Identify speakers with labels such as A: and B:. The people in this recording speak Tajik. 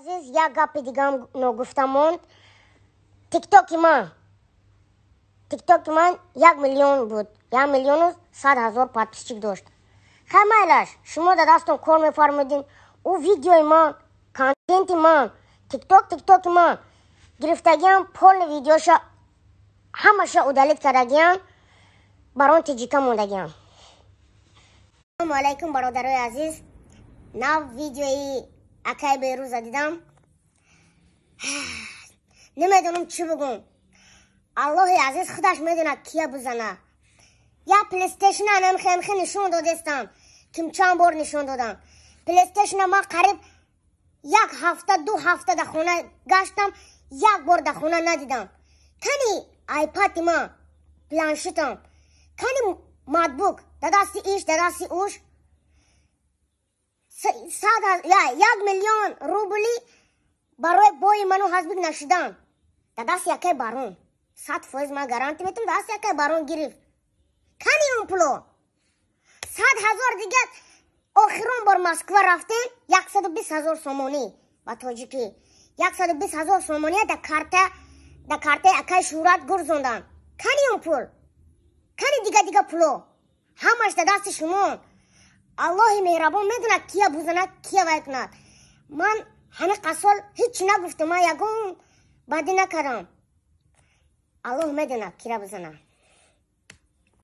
A: Азиз, як гапи дигам ногуфта монд. Тиктоки ман 1 миллион буд, 1 100 000 подписчик дошт. Хай, майлаш, шумо дар дастон кор мефармудин. Ӯ видеои ман, контенти ман, тиктоки ман гирифтагиам, полный видеоша ҳамаша удалить кардагиам, барон тиҷика мондагиам. Ассалому алайкум, бародарои азиз. Нав видеои акай Берӯза дидам, намедонам чӣ бигӯм. Аллоҳи азиз худаш медонад, кия бизана. Як Плейстейшн анамхемхе нишон додестам, ким чанд бор нишон додам. Плейстейшна ман қариб як ҳафта, 2 ҳафта дар хона гаштам, як бор дар хона надидам. Кани айпади ман, планшетам, кани макбук? Дар дасти иш, дар дасти уш. 1 миллион рубли барои бои ману ҳазбик нашудан дар дасти якай барон, 100% ман гарантӣ метам, дасти якай барон гирифт. Кани он пуло? 100 000 дига. Охирон бор Москва рафтем, 120 000 сомонӣ, ба тоҷикӣ 120 000 сомония дар картаи акаи Шӯҳрат гурзондан. Кани он пул? Кани дига дига пуло? Ҳамаш дар дасти шумо. Аллоҳи меҳрабон медонад, кия бузанад, кия вай кунад. Ман ҳамин қасол ҳеҷ нагуфтам, ман ягон бадӣ накардам. Аллоҳ медонад, кира бизанад.